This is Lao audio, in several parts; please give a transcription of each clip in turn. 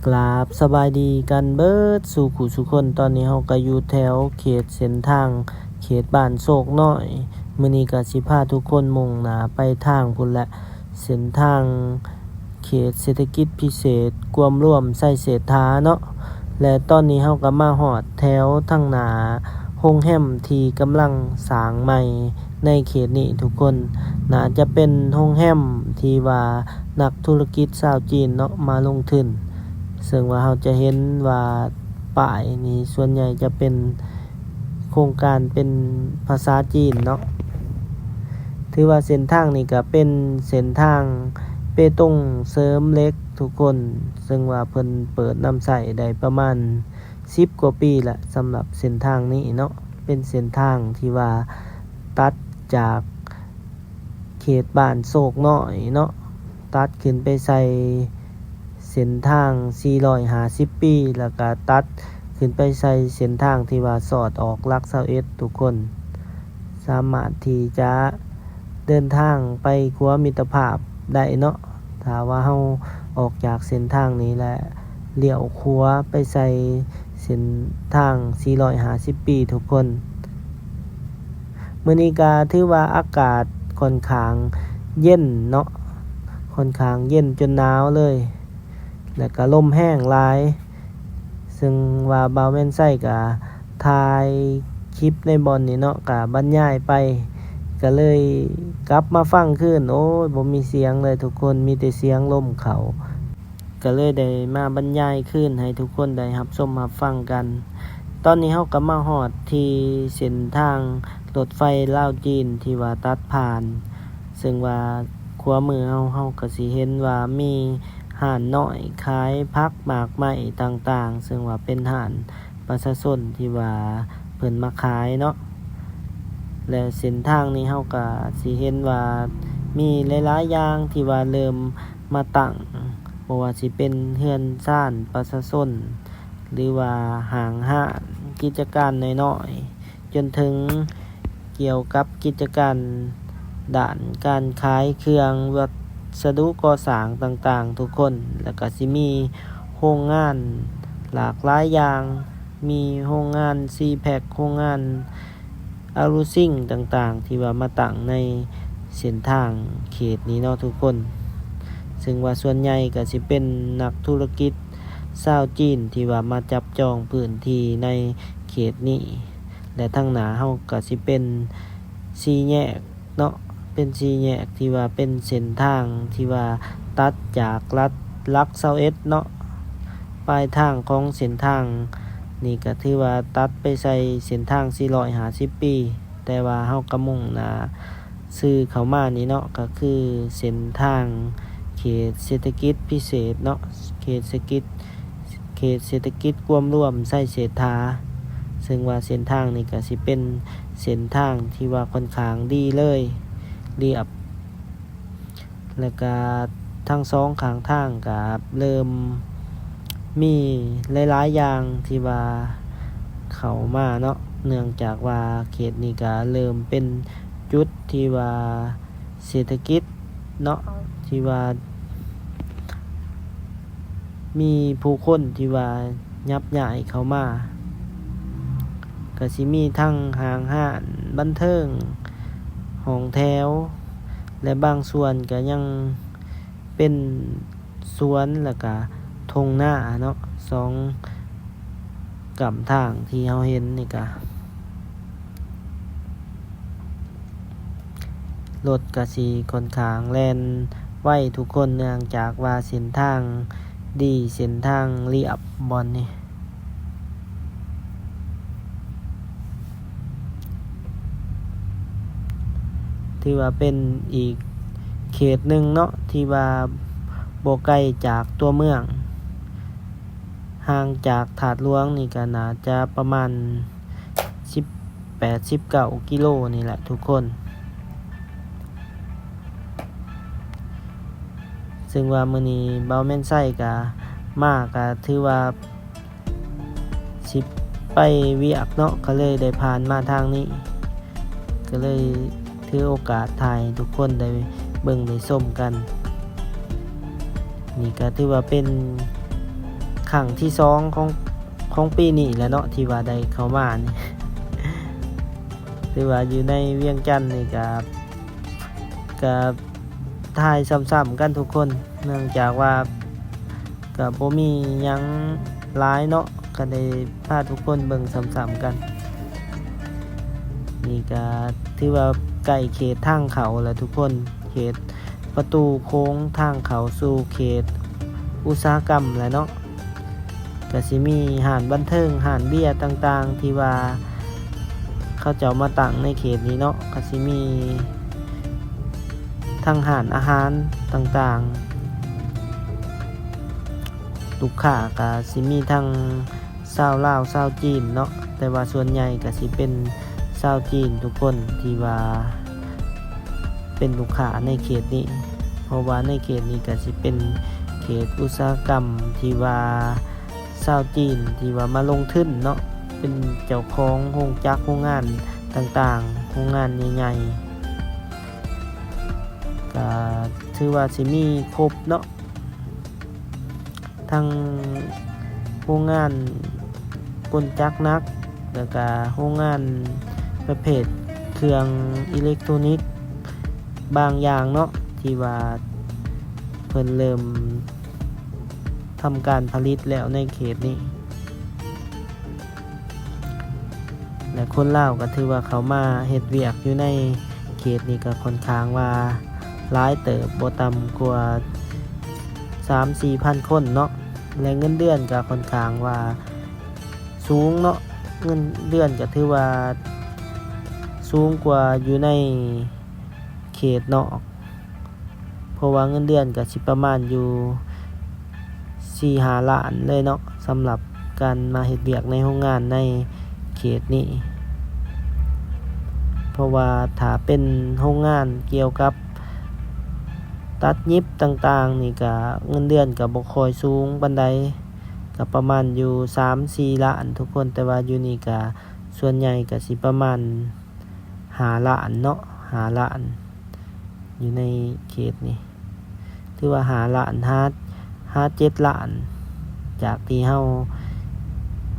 ກາບສະບາຍດີກັນເບິດສູ່ຜູ້ສູ່ຄົນ. ຕອນນີ້ເຮົາກໍຢູ່ແຖວເຂດເສັ້ນທາງເຂດບ້ານໂຊກນ້ອຍ. ມື້ນີ້ກໍຊິພາທຸກຄົນມຸ່ງໜ້າໄປທາງພຸ້ນແຫຼະ, ເສັ້ນທາງເຂດເສດຖະກິດພິເສດກວມລວມໄຊເສດຖາເນາະ. ແລະ ຕອນນີ້ເຮົາກໍມາຮອດແຖວທາງໜ້າໂຮງແຮມທີ່ກຳລັງສ້າງໃໝ່ໃນເຂດນີ້ທຸກຄົນ. ໜ້າຈະເປັນໂຮງແຮມທີ່ວ່ານັກທຸລະກິດຊາວຈີນເນາະມາລົງທຶນ, ເຊິ່ງວ່າເຮົາຈະເຫັນວ່າປ້າຍນີ້ສ່ວນໃຫຍ່ຈະເປັນໂຄງການເປັນພາສາຈີນເນາະ. ຖືວ່າເສັ້ນທາງນີ້ກໍເປັນເສັ້ນທາງເປຕົງເສີມເຫຼັກທຸກຄົນ, ເຊິ່ງວ່າເພິ່ນເປີດນຳໃຊ້ໄດ້ປະມານສິບກວ່າປີລະ ສຳລັບເສັ້ນທາງນີ້ເນາະ. ເປັນເສັ້ນທາງທີ່ວ່າຕັດຈາກເຂດບ້ານໂຊກນ້ອຍເນາະ, ຕັດຂຶ້ນໄປໃສ່ເສັ້ນທາງສີ່ຮ້ອຍຫ້າສິບປີ ແລ້ວກະຕັດຂຶ້ນໄປໃສ່ເສັ້ນທາງທີ່ວ່າສອດອອກຫຼັກຊາວເອັດທຸກຄົນ. ສາມາດທີ່ຈະເດີນທາງໄປຂົວມິດຕະພາບໄດ້ເນາະ. ຖ້າວ່າເຮົາອອກຈາກເສັ້ນທາງນີ້ແລ້ວລ້ຽວຂວາໄປໃສ່ເສັ້ນທາງສີ່ຮ້ອຍຫ້າສິບປີທຸກຄົນ. ມື້ນີ້ກະຖືວ່າອາກາດຂ້ອນຂ້າງເຢັນເນາະ, ຂ້ອນຂ້າງເຢັນຈົນໜາວເລີຍ ແລ້ວກະລົມແຮງຫຼາຍ. ເຊິ່ງວ່າບ່າວແມ່ນໄຊກະຖ່າຍຄລິບໃນບ່ອນນີ້ເນາະ, ກະບັນຍາຍໄປ ກະເລີຍກັບມາຟັງຄືນ. ໂອ້ຍ ບໍ່ມີສຽງເລີຍທຸກຄົນ, ມີແຕ່ສຽງລົມເຂົ້າ. ກະເລີຍໄດ້ມາບັນຍາຍຄືນໃຫ້ທຸກຄົນໄດ້ຮັບຊົມຮັບຟັງກັນ. ຕອນນີ້ເຮົາກະມາຮອດທີ່ເສັ້ນທາງລົດໄຟລາວຈີນທີ່ວ່າຕັດຜ່ານ, ເຊິ່ງວ່າຂວາມືເຮົາ ເຮົາກະຊິເຫັນວ່າມີຮ້ານນ້ອຍຂາຍຜັກໝາກໄມ້ຕ່າງໆ, ເຊິ່ງວ່າເປັນຮ້ານປະຊາຊົນທີ່ວ່າເພິ່ນມາຂາຍເນາະ. ແລະ ເສັ້ນທາງນີ້ເຮົາກະຊິເຫັນວ່າມີຫຼາຍໆຢ່າງທີ່ວ່າເລີ່ມມາຕັ້ງ, ບໍ່ວ່າຊິເປັນເຮືອນຊານປະຊາຊົນ ຫຼືວ່າຫ້າງຮ້ານກິດຈະການນ້ອຍໆ ຈົນເຖິງກ່ຽວກັບກິດຈະການດ້ານການຂາຍເຄື່ອງວັດສະດຸກໍ່ສ້າງຕ່າງໆທຸກຄົນ. ແລ້ວກະຊິມີໂຮງງານຫຼາກຫຼາຍຢ່າງ, ມີໂຮງງານຊີແພັກ, ໂຮງງານ ອາລູຊິງຕ່າງໆ ທີ່ວ່າມາຕັ້ງໃນເສັ້ນທາງເຂດນີ້ເນາະທຸກຄົນ, ເຊິ່ງວ່າສ່ວນໃຫຍ່ກໍຊິເປັນນັກທຸລະກິດຊາວຈີນທີ່ວ່າມາຈັບຈອງພື້ນທີ່ໃນເຂດນີ້. ແລະ ທາງໜ້າເຮົາກໍຊິເປັນສີ່ແຍກ ເນາະ, ເປັນສີ່ແຍກທີ່ວ່າເປັນເສັ້ນທາງທີ່ວ່າຕັດຈາກລັດ ຫຼັກຊາວເອັດເນາະ, ປາຍທາງຂອງເສັ້ນທາງນີ້ກໍຖືວ່າຕັດໄປໃສ່ເສັ້ນທາງສີ່ຮ້ອຍຫ້າສິບປີ, ແຕ່ວ່າເຮົາກໍມຸ່ງໜ້າຊື່ເຂົ້າມານີ້ເນາະ, ກໍຄືເສັ້ນທາງເຂດເສດຖະກິດພິເສດເນາະ, ເຂດເສດຖະກິດ ເຂດເສດຖະກິດກວມລວມໄຊເສດຖາ, ເຊິ່ງວ່າເສັ້ນທາງນີ້ກໍຊິເປັນເສັ້ນທາງທີ່ວ່າຂ້ອນຂ້າງດີເລີຍ, ລຽບ, ແລ້ວກະທັງສອງຂ້າງທາງກໍເລີ່ມມີຫຼາຍໆຢ່າງທີ່ວ່າເຂົ້າມາເນາະ, ເນື່ອງຈາກວ່າເຂດນີ້ກໍເລີ່ມເປັນຈຸດທີ່ວ່າ ເສດຖະກິດເນາະ ທີ່ວ່າມີຜູ້ຄົນທີ່ວ່າຫຍັບຍ້າຍເຂົ້າມາ, ກະຊິມີທັງຫ້າງຮ້ານບັນເທີງ, ຫ້ອງແຖວ ແລະ ບາງສ່ວນກະຍັງເປັນ ສວນ ແລ້ວກະທົ່ງນາເນາະ, ສອງກ້ຳທາງທີ່ເຮົາເຫັນນີ້ກະ ລົດກະຊິຂ້ອນຂ້າງແລ່ນໄວທຸກຄົນ, ເນື່ອງຈາກວ່າເສັ້ນທາງດີ, ເສັ້ນທາງລຽບບ່ອນນີ້. ຖືວ່າເປັນອີກເຂດໜຶ່ງເນາະ ທີ່ວ່າບໍ່ໄກຈາກຕົວເມືອງ, ຫ່າງຈາກທາດຫຼວງນີ້ກໍໜ້າຈະປະມານສິບແປດ ສິບເກົ້າກິໂລນີ້ແຫຼະທຸກຄົນ. ເຊິ່ງວ່າມື້ນີ້ບ່າວແມ່ນໄຊກະມາ ກະຖືວ່າ ຊິໄປວຽກເນາະ ກໍເລີຍໄດ້ຜ່ານມາທາງນີ້ ກໍເລີຍຖືໂອກາດຖ່າຍໃຫ້ທຸກຄົນໄດ້ເບິ່ງໄດ້ຊົມກັນ. ນີ້ກໍຖືວ່າເປັນ ຄັ້ງທີສອງຂອງ ຂອງປີນີ້ແຫຼະເນາະ ທີ່ວ່າໄດ້ເຂົ້າມານີ້ ຖືວ່າຢູ່ໃນວຽງຈັນນີ້ກະ ກະຖ່າຍຊ້ຳໆກັນທຸກຄົນ ເນື່ອງຈາກວ່າກະບໍ່ມີຫຍັງຫຼາຍເນາະ ກະໄດ້ພາທຸກຄົນເບິ່ງຊ້ຳໆກັນ. ນີ້ກະຖືວ່າໃກ້ເຂດທາງເຂົ້າແລ້ວທຸກຄົນ ເຂດປະຕູໂຂງທາງເຂົ້າສູ່ເຂດອຸດສາຫະກຳແລ້ວເນາະ. ກະຊິມີຮ້ານບັນເທີງ ຮ້ານເບຍຕ່າງໆ ທີ່ວ່າເຂົາເຈົ້າມາຕັ້ງໃນເຂດນີ້ເນາະ ກະຊິມີທັງຮ້ານອາຫານຕ່າງໆ ລູກຄ້າກະຊິມີທັງຊາວລາວ ຊາວຈີນເນາະ ແຕ່ວ່າສ່ວນໃຫຍ່ກະຊິເປັນຊາວຈີນທຸກຄົນທີ່ວ່າ ເປັນລູກຄ້າໃນເຂດນີ້ ເພາະວ່າໃນເຂດນີ້ກະຊິເປັນເຂດອຸດສາຫະກຳທີ່ວ່າຊາວຈີນທີ່ວ່າມາລົງທຶນເນາະ ເປັນເຈົ້າຂອງໂຮງຈັກໂຮງງານຕ່າງໆ ໂຮງງານໃຫຍ່ໆ ກະຖືວ່າຊິມີຄົບເນາະ. ທັງໂຮງງານກົນຈັກໜັກ ແລ້ວກະໂຮງງານປະເພດເຄື່ອງອີເລັກໂທນິກບາງຢ່າງເນາະ ທີ່ວ່າເພິ່ນເລີ່ມທຳການຜະລິດແລ້ວໃນເຂດນີ້. ແລະ ຄົນລາວກໍຖືວ່າເຂົ້າມາເຮັດວຽກຢູ່ໃນເຂດນີ້ກໍຄ່ອນຂ້າງວ່າຫຼາຍເຕີບ ບໍ່ຕ່ຳກວ່າສາມສີ່ພັນຄົນເນາະ ແລະ ເງິນເດືອນກໍຄ່ອນຂ້າງວ່າສູງເນາະ ເງິນເດືອນກໍຖືວ່າສູງກວ່າຢູ່ໃນເຂດນອກ. ເພາະວ່າເງິນເດືອນກໍຊິປະມານຢູ່ສີ່ຫ້າລ້ານເລີຍເນາະ ສຳລັບການມາເຮັດວຽກໃນໂຮງງານໃນເຂດນີ້ ເພາະວ່າຖ້າເປັນໂຮງງານກ່ຽວກັບຕັດຫຍິບຕ່າງໆນີ້ ກະເງິນເດືອນກະບໍ່ຄ່ອຍສູງປານໃດ ກະປະມານຢູ່ສາມສີ່ລ້ານທຸກຄົນ ແຕ່ວ່າຢູ່ນີ້ກະສ່ວນໃຫຍ່ກະຊິປະມານ ຫ້າລ້ານເນາະ ຫ້າລ້ານ ຢູ່ໃນເຂດນີ້ ຖືວ່າຫ້າລ້ານ ຫາ ຫາເຈັດລ້ານ ຈາກທີ່ເຮົາ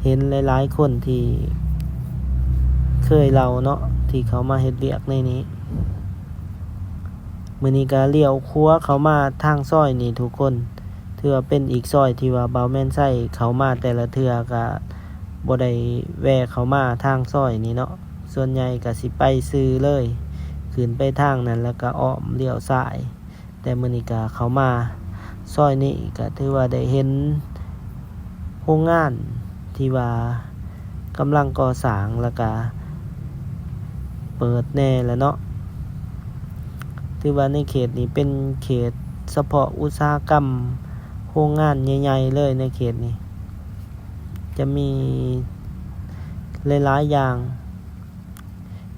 ເຫັນຫຼາຍໆຄົນທີ່ເຄີຍເລົ່າເນາະ ທີ່ເຂົາມາເຮັດວຽກໃນນີ້. ມື້ນີ້ກະລ້ຽວຂວາເຂົ້າມາທາງຊອຍນີ້ທຸກຄົນ ຖືວ່າເປັນອີກຊອຍທີ່ວ່າບ່າວແມ່ນໄຊເຂົ້າມາແຕ່ລະເທື່ອກະບໍ່ໄດ້ແວ່ເຂົ້າມາທາງຊອຍນີ້ເນາະ. ສ່ວນໃຫຍ່ກະຊິໄປຊື່ເລີຍ ຂຶ້ນໄປທາງນັ້ນແລ້ວກະອ້ອມລ້ຽວຊ້າຍ ແຕ່ມື້ນີ້ກະເຂົ້າມາຊອຍນີ້ກະຖືວ່າໄດ້ເຫັນໂຮງງານທີ່ວ່າກຳລັງກໍ່ສ້າງ ແລ້ວກະເປີດແດ່ແລ້ວເນາະ. ຖືວ່າໃນເຂດນີ້ເປັນເຂດສະເພາະອຸດສາຫະກຳ ໂຮງງານໃຫຍ່ໆເລີຍໃນເຂດນີ້ ຈະມີຫຼາຍໆຢ່າງ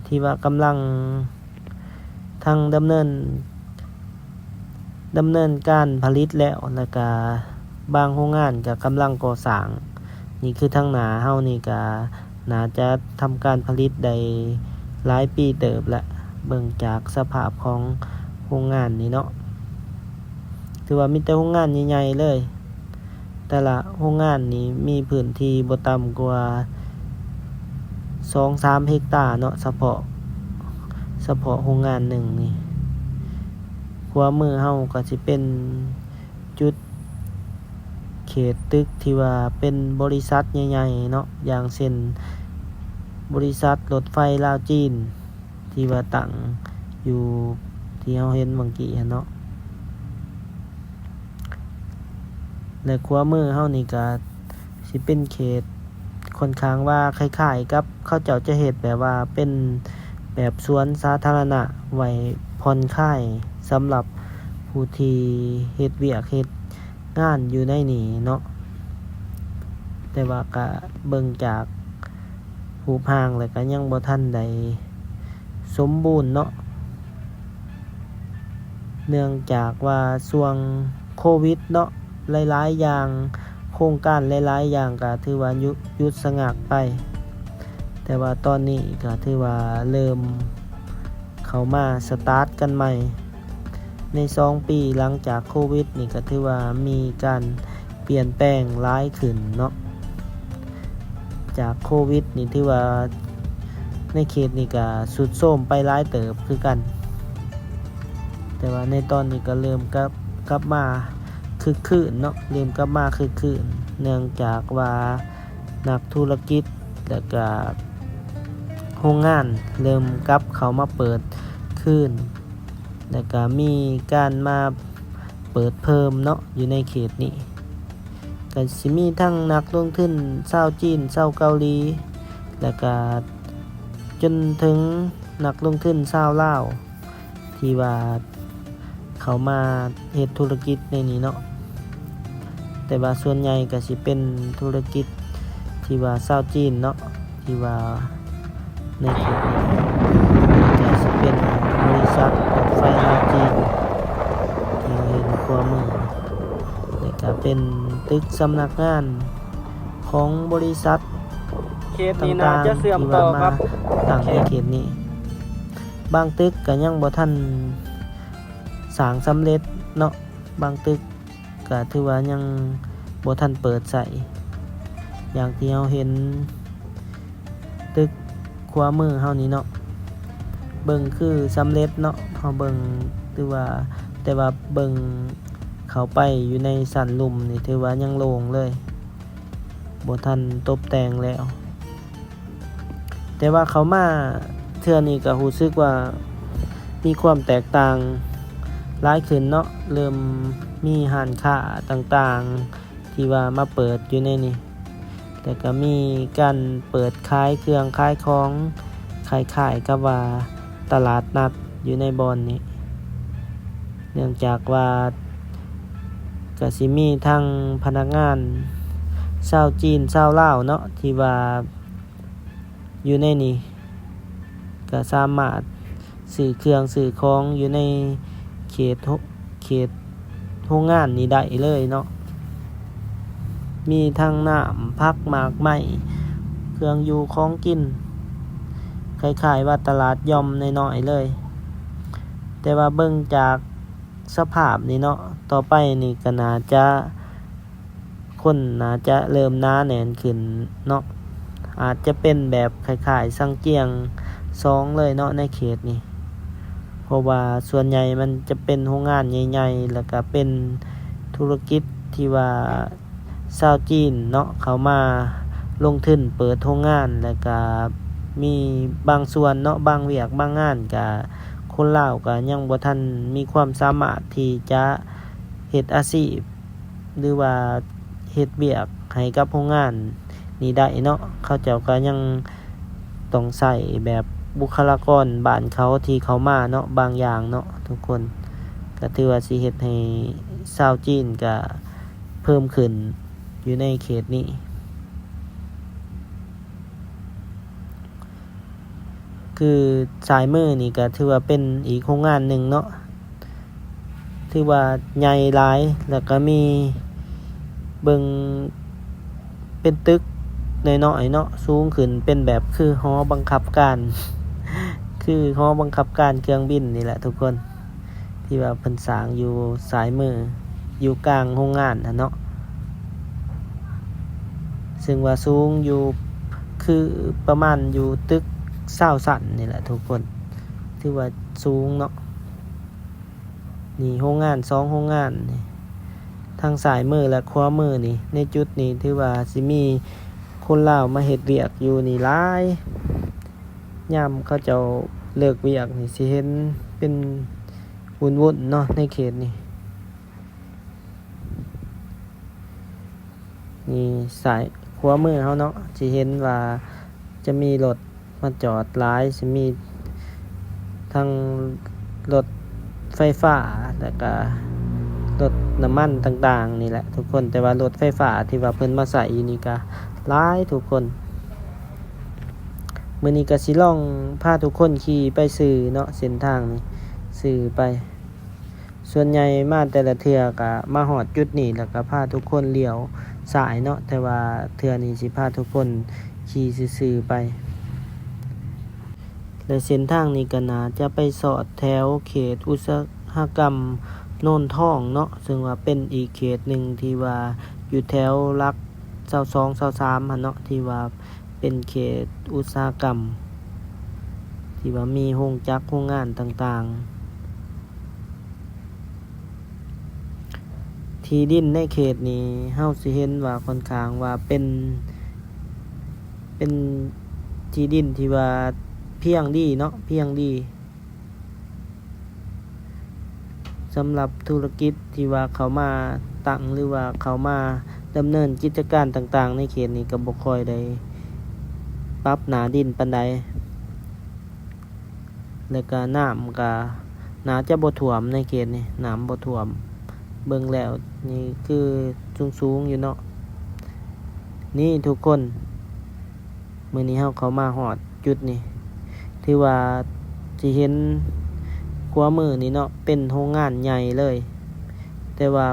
ທີ່ວ່າກຳລັງທັງດຳເນີນ ດຳເນີນການຜະລິດແລ້ວ ແລ້ວກະບາງໂຮງງານກະກຳລັງກໍ່ສ້າງ. ນີ້ຄືທາງໜ້າເຮົານີ້ກະໜ້າຈະທຳການຜະລິດໄດ້ຫຼາຍປີເຕີບແລ້ວ ເບິ່ງຈາກສະພາບຂອງໂຮງງານນີ້ເນາະ. ຖືວ່າມີແຕ່ໂຮງງານໃຫຍ່ໆເລີຍ ແຕ່ລະໂຮງງານນີ້ມີພື້ນທີ່ບໍ່ຕ່ຳກວ່າສອງສາມເຮັກຕາເນາະ ສະເພາະ ສະເພາະໂຮງງານໜຶ່ງນີ້. ຂວາມືເຮົາກໍຊິເປັນຈຸດເຂດຕຶກທີ່ວ່າເປັນບໍລິສັດໃຫຍ່ໆເນາະ ຢ່າງເຊັ່ນ ບໍລິສັດລົດໄຟລາວຈີນ ທີ່ວ່າຕັ້ງຢູ່ທີ່ເຮົາເຫັນເມື່ອກີ້ຫັ້ນເນາະ ແລະ ຂວາມືເຮົານີ້ກະຊິເປັນເຂດ ຄ່ອນຂ້າງວ່າຄ້າຍໆກັບເຂົາເຈົ້າຈະເຮັດແບບວ່າເປັນແບບສວນສາທາລະນະ ໄວ້ຜ່ອນຄາຍສຳລັບຜູ້ທີ່ເຮັດວຽກເຮັດງານຢູ່ໃນນີ້ເນາະ ແຕ່ວ່າກະເບິ່ງຈາກຮູບຮ່າງແລ້ວກະຍັງບໍ່ທັນໄດ້ ສົມບູນເນາະ ເນື່ອງຈາກວ່າຊ່ວງໂຄວິດເນາະ ຫຼາຍໆຢ່າງ ໂຄງການຫຼາຍໆຢ່າງກະຖືວ່າຢຸດ ຢຸດຊະງັກໄປ ແຕ່ວ່າຕອນນີ້ກະຖືວ່າເລີ່ມເຂົ້າມາສະຕາດກັນໃໝ່ ໃນສອງປີຫຼັງຈາກໂຄວິດນີ້ກະຖືວ່າມີການ ປ່ຽນແປງຫຼາຍຂຶ້ນເນາະ. ຈາກໂຄວິດນີ້ ຖືວ່າໃນເຂດນີ້ກະຊຸດໂຊມໄປຫຼາຍເຕີບຄືກັນ, ແຕ່ວ່າໃນຕອນນີ້ກະເລີ່ມກັບ ກັບມາຄຶກຄື້ນເນາະ, ເລີ່ມກັບມາຄຶກຄື້ນ ເນື່ອງຈາກວ່ານັກທຸລະກິດ ແລະກະໂຮງງານເລີ່ມກັບເຂົ້າມາເປີດຄືນ ແລະກະມີການມາເປີດເພີ່ມເນາະ ຢູ່ໃນເຂດນີ້. ກະຊິມີທັງນັກລົງທຶນຊາວຈີນ, ຊາວເກົາຫຼີ ແລະກະຈົນເຖິງນັກລົງທຶນຊາວລາວ ທີ່ວ່າເຂົ້າມາເຮັດທຸລະກິດໃນນີ້ເນາະ, ແຕ່ວ່າສ່ວນໃຫຍ່ກະຊິເປັນທຸລະກິດທີ່ວ່າຊາວຈີນເນາະ ທີ່ວ່າໃນເຂດນີ້ ກະຊິເປັນບໍລິສັດລົດໄຟລາວຈີນ ທີ່ເຫັນຂວາມື ແລະກະເປັນຕຶກສຳນັກງານຂອງບໍລິສັດ ເຂດນີ້ໜ້າຈະເຊື່ອມຕໍ່ກັບ ຕ່າງໆທີ່ວ່າມາຕັ້ງໃນເຂດນີ້. ບາງຕຶກກະຍັງບໍ່ທັນສ້າງສຳເລັດເນາະ, ບາງຕຶກກະຖືວ່າຍັງບໍ່ທັນເປີດໃຊ້ ຢ່າງທີ່ເຮົາເຫັນຕຶກຂວາມືເຮົານີ້ເນາະ, ເບິ່ງຄືສຳເລັດເນາະ ເຮົາເບິ່ງ ຖືວ່າ ແຕ່ວ່າເບິ່ງເຂົ້າໄປຢູ່ໃນຊັ້ນລຸ່ມນີ້ຖືວ່າຍັງໂລ່ງເລີຍ ບໍ່ທັນຕົບແຕ່ງແລ້ວ. ແຕ່ວ່າເຂົ້າມາເທື່ອນີ້ກະຮູ້ສຶກວ່າມີຄວາມແຕກຕ່າງຫຼາຍຂຶ້ນເນາະ, ເລີ່ມມີຮ້ານຄ້າຕ່າງໆທີ່ວ່າມາເປີດຢູ່ໃນນີ້ ແລ້ວກະມີການເປີດຂາຍເຄື່ອງຂາຍຂອງ ຄ້າຍໆກັບວ່າຕະຫຼາດນັດຢູ່ໃນບ່ອນນີ້ ເນື່ອງຈາກວ່າກະຊິມີທັງພະນັກງານຊາວຈີນ ຊາວລາວເນາະ ທີ່ວ່າ ຢູ່ໃນນີ້ກະສາມາດຊື້ເຄື່ອງຊື້ຂອງຢູ່ໃນເຂດໂຮ ເຂດໂຮງງານນີ້ໄດ້ເລີຍເນາະ, ມີທັງນ້ຳ ຜັກ ໝາກໄມ້ ເຄື່ອງຢູ່ຂອງກິນ ຄ້າຍໆວ່າຕະຫຼາດຢ່ອມນ້ອຍໆເລີຍ. ແຕ່ວ່າເບິ່ງຈາກສະພາບນີ້ເນາະ ຕໍ່ໄປນີ້ກະໜ້າຈະ ຄົນໜ້າຈະເລີ່ມໜາແໜ້ນຂຶ້ນເນາະ, ອາດຈະເປັນແບບຄ້າຍໆຊັງຈຽງສອງເລີຍເນາະໃນເຂດນີ້ ເພາະວ່າສ່ວນໃຫຍ່ມັນຈະເປັນໂຮງງານໃຫຍ່ໆ ແລ້ວກະເປັນທຸລະກິດທີ່ວ່າຊາວຈີນເນາະ ເຂົ້າມາລົງທຶນເປີດໂຮງງານ ແລ້ວກະມີບາງສ່ວນເນາະ ບາງວຽກບາງງານກະຄົນລາວກະຍັງບໍ່ທັນມີຄວາມສາມາດທີ່ຈະເຮັດອາຊີບ ຫຼືວ່າເຮັດວຽກໃຫ້ກັບໂຮງງານນີ້ໄດ້ເນາະ, ເຂົາເຈົ້າກະຍັງຕ້ອງໃຊ້ແບບບຸກຄະລາກອນບ້ານເຂົາທີ່ເຂົ້າມາເນາະ ບາງຢ່າງເນາະທຸກຄົນ, ກະຖືວ່າຊິເຮັດໃຫ້ຊາວຈີນກະເພີ່ມຂຶ້ນຢູ່ໃນເຂດນີ້. ຄືຊ້າຍມືນີ້ກະຖືວ່າເປັນອີກໂຮງງານໜຶ່ງເນາະ ຖືວ່າໃຫຍ່ຫຼາຍ ແລ້ວກະມີເບິ່ງເປັນຕຶກນ້ອຍໆເນາະ ສູງຂຶ້ນເປັນແບບຄືຫໍບັງຄັບການ ຄືຫໍບັງຄັບການເຄື່ອງບິນນີ້ແຫຼະທຸກຄົນ. ທີ່ວ່າເພິ່ນສ້າງຢູ່ຊ້າຍມື ຢູ່ກາງໂຮງງານຫັ້ນເນາະ ເຊິ່ງວ່າສູງຢູ່ ຄືປະມານຢູ່ຕຶກຊາວຊັ້ນນີ້ແຫຼະທຸກຄົນ ຖືວ່າສູງເນາະ. ນີ້ໂຮງງານສອງໂຮງງານນີ້ ທັງຊ້າຍມື ແລະ ຂວາມືນີ້ ໃນຈຸດນີ້ຖືວ່າຊິມີຄົນລາວມາເຮັດວຽກຢູ່ນີ້ຫຼາຍ. ຍາມເຂົາເຈົ້າເລີກວຽກນີ້ ຊິເຫັນເປັນວຸ້ນໆເນາະ ໃນເຂດນີ້. ນີ້ຊ້າຍ ຂວາມືເຮົາເນາະ ຊິເຫັນວ່າຈະມີລົດມາຈອດຫຼາຍ ຊິມີທັງລົດໄຟຟ້າ ແລ້ວກະລົດນ້ຳມັນຕ່າງໆນີ້ແຫຼະທຸກຄົນ, ແຕ່ວ່າລົດໄຟຟ້າທີ່ວ່າເພິ່ນມາໃຊ້ຢູ່ນີ້ກະຫຼາຍທຸກຄົນ. ມື້ນີ້ກະຊິລອງພາທຸກຄົນຂີ່ໄປຊື່ເນາະ ເສັ້ນທາງນີ້ ຊື່ໄປ. ສ່ວນໃຫຍ່ມາແຕ່ລະເທື່ອກະມາຮອດຈຸດນີ້ ແລ້ວກະພາທຸກຄົນລ້ຽວຊ້າຍເນາະ, ແຕ່ວ່າເທື່ອນີ້ຊິພາທຸກຄົນຂີ່ຊື່ໆໄປ ແລະ ເສັ້ນທາງນີ້ກະໜ້າຈະໄປສອດແຖວເຂດອຸດສາຫະກຳໂນນທອງເນາະ, ເຊິ່ງວ່າເປັນອີກເຂດໜຶ່ງທີ່ວ່າ ຢູ່ແຖວຫຼັກຊາວສອງ ຊາວສາມຫັ້ນເນາະ ທີ່ວ່າເປັນເຂດອຸດສາຫະກຳ ທີ່ວ່າມີໂຮງຈັກໂຮງງານຕ່າງໆ. ທີ່ດິນໃນເຂດນີ້ ເຮົາຊິເຫັນວ່າຂ້ອນຂ້າງວ່າເປັນ ເປັນທີ່ດິນທີ່ວ່າພຽງດີເນາະ ພຽງດີ ສຳລັບທຸລະກິດທີ່ວ່າເຂົ້າມາຕັ້ງ ຫຼືວ່າເຂົ້າມາດຳເນີນກິດຈະການຕ່າງໆໃນເຂດນີ້ ກໍບໍ່ຄ່ອຍໄດ້ປັບໜ້າດິນປານໃດ. ແລ້ວກະນ້ຳກະໜ້າຈະບໍ່ຖ້ວມໃນເຂດນີ້ ນ້ຳບໍ່ຖ້ວມ. ເບິ່ງແລ້ວນີ້ຄືສູງໆຢູ່ເນາະ. ນີ້ທຸກຄົນ ມື້ນີ້ເຮົາເຂົ້າມາຮອດຈຸດນີ້ ຖືວ່າຊິເຫັນຂວາມືນີ້ເນາະ ເປັນໂຮງງານໃຫຍ່ເລີຍ ແຕ່ວ່າ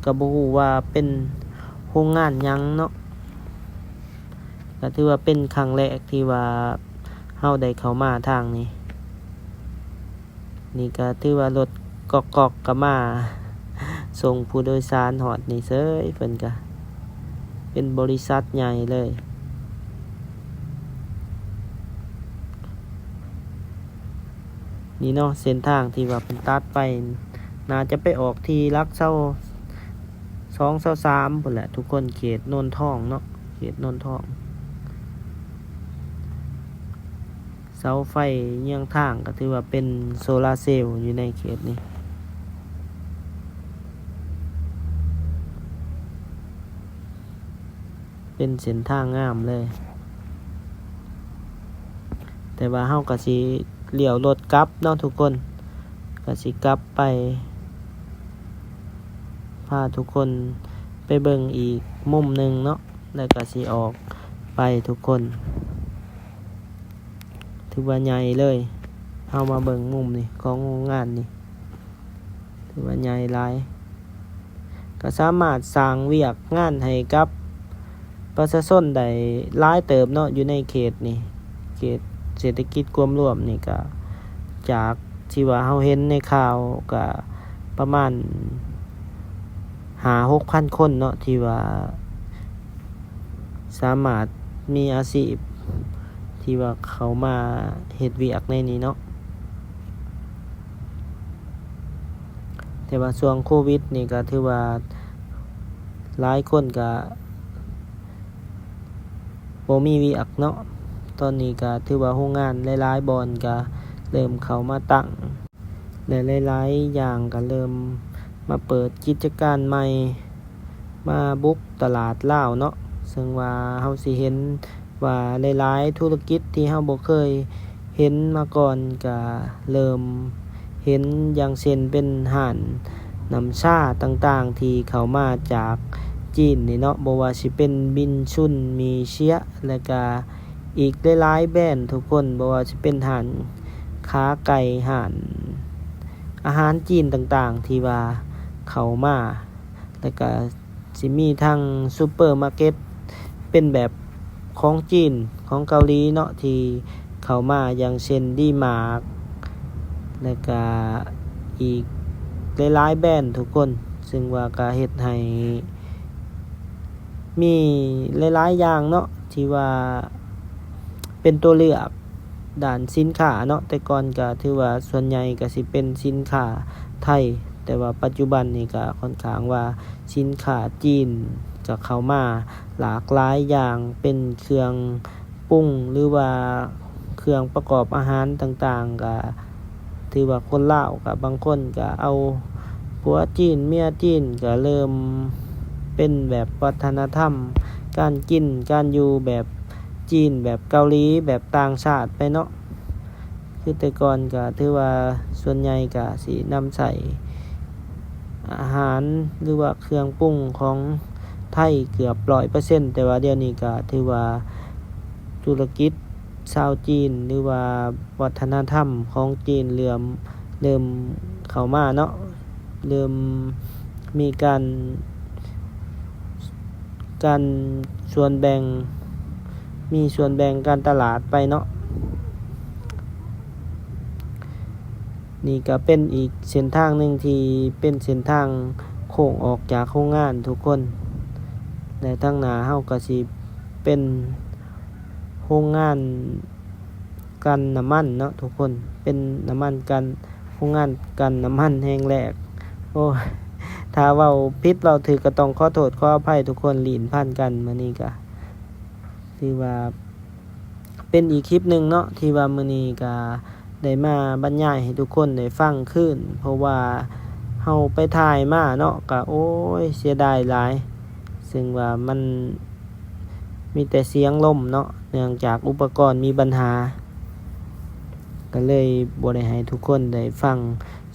ກໍບໍ່ຮູ້ວ່າເປັນໂຮງງານຫຍັງເນາະ. ກໍຖືວ່າເປັນຄັ້ງແລກທີ່ວ່າເຮົາໄດ້ເຂົ້າມາທາງນີ້. ນີ້ກໍຖືວ່າລົດກອກໆກໍມາສົ່ງຜູ້ໂດຍສານຮອດນີ້ເສີຍ. ເພິ່ນກໍເປັນບໍລິສັດໃຫຍ່ເລີຍ. ນີ້ເນາະ ເສັ້ນທາງທີ່ວ່າເພິ່ນຕັດໄປ ໜ້າຈະໄປອອກທີ່ຫຼັກຊາວສອງ ຊາວສາມພຸ້ນແຫຼະທຸກຄົນ ເຂດໂນນທອງເນາະ ເຂດໂນນທອງ. ເສົາໄຟເຍືອງທາງກໍຖືວ່າເປັນໂຊລາເຊວຢູ່ໃນເຂດນີ້. ເປັນເສັ້ນທາງງາມເລີຍ ແຕ່ວ່າເຮົາກໍຊິລ້ຽວລົດກັບເນາະທຸກຄົນ. ກໍຊິກັບໄປ ພາທຸກຄົນໄປເບິ່ງອີກມຸມໜຶ່ງເນາະ ແລ້ວກໍຊິອອກໄປທຸກຄົນ. ຖືວ່າໃຫຍ່ເລີຍ ເຮົາມາເບິ່ງມຸມນີ້ຂອງໂຮງງານນີ້ ຖືວ່າໃຫຍ່ຫຼາຍ ກໍສາມາດສ້າງວຽກງານໃຫ້ກັບປະຊາຊົນໄດ້ຫຼາຍເຕີບເນາະ ຢູ່ໃນເຂດນີ້ ເຂດເສດຖະກິດກວມລວມນີ້ ກໍຈາກທີ່ວ່າເຮົາເຫັນໃນຂ່າວ ກໍປະມານຫ້າຫົກພັນຄົນເນາະ ທີ່ວ່າ ສາມາດມີອາຊີບທີ່ວ່າເຂົ້າມາເຮັດວຽກໃນນີ້ເນາະ. ແຕ່ວ່າຊ່ວງໂຄວິດນີ້ກໍຖືວ່າຫຼາຍຄົນກໍບໍ່ມີວຽກເນາະ. ຕອນນີ້ກໍຖືວ່າໂຮງງານຫຼາຍໆບ່ອນກໍເລີ່ມເຂົ້າມາຕັ້ງ ແລະ ຫຼາຍໆຢ່າງກໍເລີ່ມມາເປີດກິດຈະການໃໝ່ ມາບຸກຕະຫຼາດລາວເນາະ. ເຊິ່ງວ່າເຮົາຊິເຫັນວ່າຫຼາຍໆທຸລະກິດທີ່ເຮົາບໍ່ເຄີຍເຫັນມາກ່ອນ ກະເລີ່ມເຫັນ ຢ່າງເຊັ່ນເປັນຮ້ານນ້ຳຊາຕ່າງໆທີ່ເຂົ້າມາຈາກຈີນນີ້ເນາະ, ບໍ່ວ່າຊິເປັນບິນຊຸນ, ໝີ່ເຊຍ ແລະກະ ອີກຫຼາຍໆແບຣນທຸກຄົນ, ບໍ່ວ່າຊິເປັນຮ້ານຂາໄກ່, ຮ້ານອາຫານຈີນຕ່າງໆທີ່ວ່າເຂົ້າມາ, ແລ້ວກະຊິມີທັງຊຸບເປີມາເກັດເປັນແບບຂອງຈີນ, ຂອງເກົາຫຼີເນາະ ທີ່ເຂົ້າມາ, ຢ່າງເຊັ່ນ ດີມາກ ແລ້ວກະອີກຫຼາຍໆແບຣນທຸກຄົນ, ເຊິ່ງວ່າກະເຮັດໃຫ້ ມີຫຼາຍໆຢ່າງເນາະ ທີ່ວ່າເປັນຕົວເລືອກດ້ານສິນຄ້າເນາະ. ແຕ່ກ່ອນກະຖືວ່າສ່ວນໃຫຍ່ກະຊິເປັນສິນຄ້າໄທ, ແຕ່ວ່າປັດຈຸບັນນີ້ກະຂ້ອນຂ້າງວ່າສິນຄ້າຈີນກະເຂົ້າມາຫຼາກຫຼາຍຢ່າງ, ເປັນເຄື່ອງ ປຸງ ຫຼືວ່າເຄື່ອງປະກອບອາຫານຕ່າງໆ ກະຖືວ່າຄົນລາວກະບາງຄົນກະເອົາຜົວຈີນເມຍຈີນ, ກະເລີ່ມເປັນແບບວັດທະນະທຳການກິນການຢູ່ແບບຈີນ, ແບບເກົາຫຼີ, ແບບຕ່າງຊາດໄປເນາະ. ຄືແຕ່ກ່ອນກະຖືວ່າສ່ວນໃຫຍ່ກະຊິນຳໃຊ້ອາຫານ ຫຼືວ່າເຄື່ອງປຸງຂອງໄທເກືອບຮ້ອຍເປີເຊັນ, ແຕ່ວ່າດຽວນີ້ກະຖືວ່າທຸລະກິດຊາວຈີນ ຫຼືວ່າວັດທະນະທຳຂອງຈີນເລີ່ມ ເລີ່ມເຂົ້າມາເນາະ. ເລີ່ມມີການ ການສ່ວນແບ່ງ ມີສ່ວນແບ່ງການຕະຫຼາດໄປເນາະ. ນີ້ກະເປັນອີກເສັ້ນທາງໜຶ່ງທີ່ເປັນເສັ້ນທາງໂຄ້ງອອກຈາກໂຮງງານທຸກຄົນ, ແລະທາງໜ້າເຮົາກໍຊິເປັນໂຮງງານກັ່ນນ້ຳມັນເນາະທຸກຄົນ, ເປັນນ້ຳມັນກັ່ນ ໂຮງງານກັ່ນນ້ຳມັນແຫ່ງແລກ. ໂອ້ຍ ຖ້າເວົ້າຜິດເວົ້າຖືກກໍຕ້ອງຂໍໂທດຂໍອະໄພທຸກຄົນ, ລີ້ນພັນກັນ. ມື້ນີ້ກໍຖືວ່າເປັນອີກຄລິບໜຶ່ງເນາະ ທີ່ວ່າມື້ນີ້ກໍໄດ້ມາບັນຍາຍໃຫ້ທຸກຄົນໄດ້ຟັງຄືນ, ເພາະວ່າເຮົາໄປຖ່າຍມາເນາະ ກໍ ໂອ້ຍ ເສຍດາຍຫຼາຍ ເຊິ່ງວ່າມັນມີແຕ່ສຽງລົມເນາະ, ເນື່ອງຈາກອຸປະກອນມີບັນຫາ ກໍເລີຍບໍ່ໄດ້ໃຫ້ທຸກຄົນໄດ້ຟັງ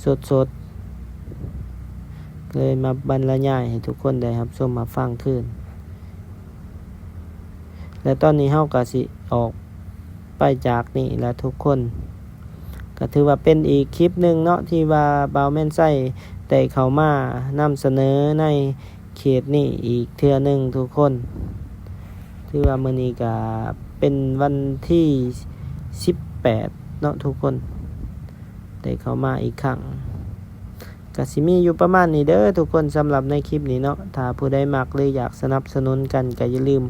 ສົດໆ, ເລີຍມາບັນລະຍາຍໃຫ້ທຸກຄົນໄດ້ຮັບຊົມຮັບຟັງຄືນ. ແລະຕອນນີ້ເຮົາກໍຊິອອກໄປຈາກນີ້ລະທຸກຄົນ, ກໍຖືວ່າເປັນອີກຄລິບໜຶ່ງເນາະ ທີ່ວ່າບ່າວແມ່ນໄຊໄດ້ເຂົ້າມານຳສະເໜີໃນ ເຂດນີ້ອີກເທື່ອໜຶ່ງທຸກຄົນ. ຖືວ່າມື້ນີ້ກະເປັນວັນທີສິບແປດເນາະທຸກຄົນ, ໄດ້ເຂົ້າມາອີກຄັ້ງ. ກະຊິມີຢູ່ປະມານນີ້ເດີທຸກຄົນ ສຳລັບໃນຄລິບນີ້ເນາະ. ຖ້າຜູ້ໃດມັກ ຫຼື ຢາກສະໜັບສະໜູນກັນ ກະຢ່າລືມ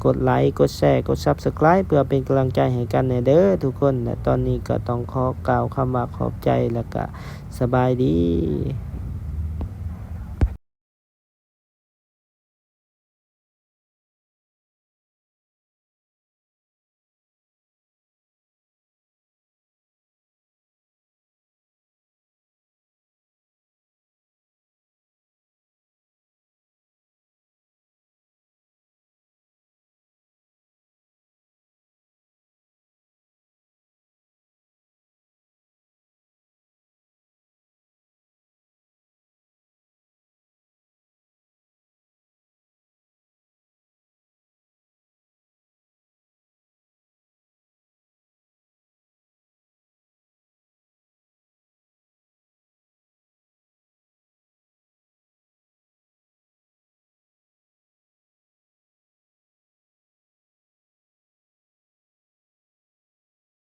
ກົດໄລ ກົດແຊ ກົດ Subscribe ເພື່ອເປັນກຳລັງໃຈໃຫ້ກັນແດ່ເດີທຸກຄົນ. ແລະຕອນນີ້ກໍຕ້ອງຂໍກ່າວຄຳວ່າຂອບໃຈ ແລະກະສະບາຍດີ.